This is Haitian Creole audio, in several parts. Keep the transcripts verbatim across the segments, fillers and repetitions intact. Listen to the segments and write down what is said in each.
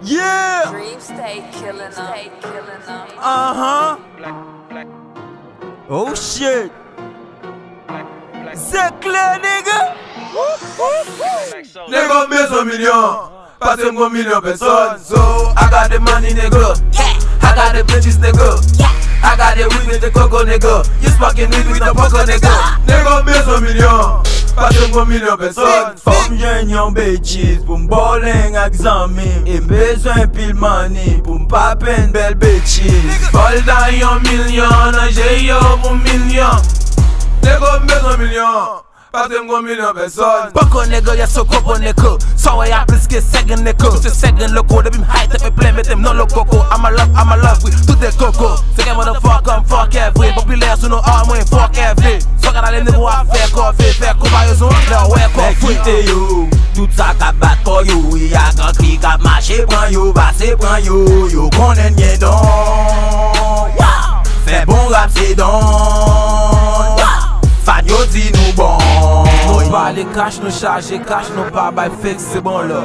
Yeah! Dream stay killing them. Uh-huh. Oh shit. Zeklè, nigga. Nèg, m bezwen milyon, paske m gon milyon pèsòn. So, I got the money, nigga. I got the bitches, nigga. I got the weed with the coco, nigga. You smoking weed with the poco, nigga. Nèg, m bezwen milyon, paske m gon milyon pèsòn. Fò m jwenn yon bitches pou m bowling ak zanmi m. E m bezwen pil money pou m pop and bèl bitches. Fò l ta yon milyon nan je yo pou milyon. Nèg, m bezwen milyon, paske m gon milyon pèsòn. Poko nèg, yes, so kopo nèg. Sa w wè a plis ke sègin nèg. Tout se sègin loko, depi m high tèt mwen plen, mete m nan lokoko. I'm a love, I'm a love, wi, tout de koko. Se gen motherfucker, m fuck every. Popilè sou nou, all mwen fuck every. Sa w ka ale nèg, w ap fè kòve, fè konpayezon, lè w wè kòve. Nèg, kite yo, tout sa k ap bat kò yo, wi, a gang ki k ap mache pran yo, pase pran yo, yo konnen n gen don. Fè bon rap se don. Fan yo di nou bon. Nou pale kach, nou chaje kach, nou pa bay fake, se bon lò.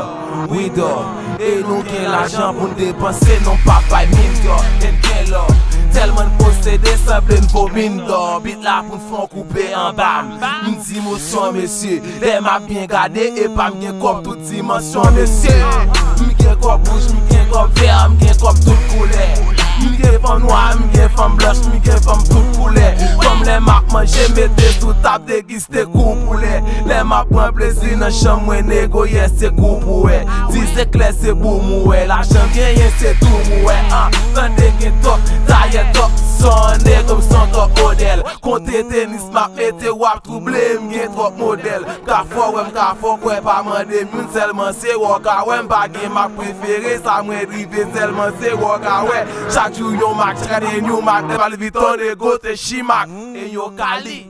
Wi dò. E nou gen lajan pou n depanse, nou pa bay mim dò. E n gen lò. Tèlman n posede, sanble n vomi n dò. Bit la pou n fè yon koupe anba. M di mo sou an mesye. Lè m ap byen gade, epa m gen kòb tout dimansyon, mesye. M gen kòb wouj, m gen kòb vè, m gen kòb tout koulè. M gen fanm nwa, m gen fanm blanch, m gen fanm tout koulè. Fanm lè m ap manje, mete sou tab, degiste kou poulè. Lè m ap pran plezi nan chanm mwen, nego, yes, se kou pou wè. Di se klè, se boum ou wè. Lajan genyen, se tou ou wè. Ah, tande gen tòk, dayè tòk, son nego, m son tòk modèl. Konte tenis, m ap mete, w ap twouble, m gen twòp modèl. M ka fè w wè, m ka fè w kwè, pa mande m youn sèlman, se wè w ka wè, m pa gen mak prefere, sa mwen drive sèlman, se wè w ka wè. Chak jou yon mak, chak ane yon mak, lè pa Louis Vuitton, nego, se chimak, e yo kali.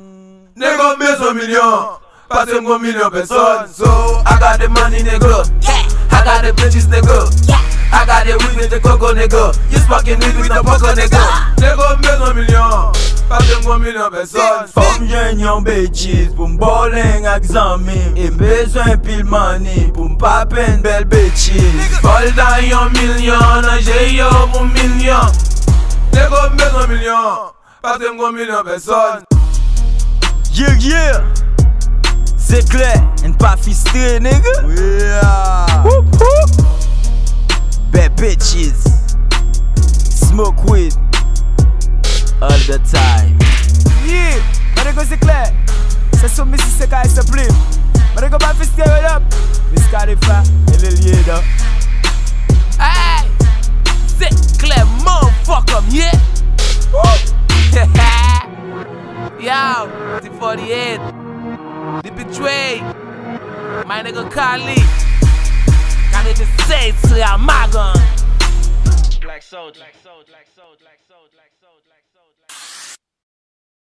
Nèg, m bezwen milyon, paske m gon milyon pèsòn. So, I got the money, nigga. I got the bitches, nigga. I got the weed with the coco, nigga. You smoking weed with the poco, nigga. Nèg, m bezwen milyon, paske m gon milyon pèsòn. Fò m jwenn yon bitches pou m bowling ak zanmi m. E m bezwen pil money pou m pop and bèl bitches. Fò l ta yon milyon nan je yo pou milyon. Nèg, m bezwen milyon, paske m gon milyon pèsòn. Yeah, yeah. Se klè, n pa fistre, nigga. Yeah. Whoop, whoop. Bad bitches. Smoke weed all the time. Yeah, my nigga, se klè. Se sou misye se kay se plim. My nigga, pa fistre, what up? Miss Khalifa, e lil ye, dò. Hey! Se klè, motherfucker, yeah. Woo! Yo, T forty-eight, D P Dre, my nigga Kali, Kali the Sage, se a magan. Black Soldier.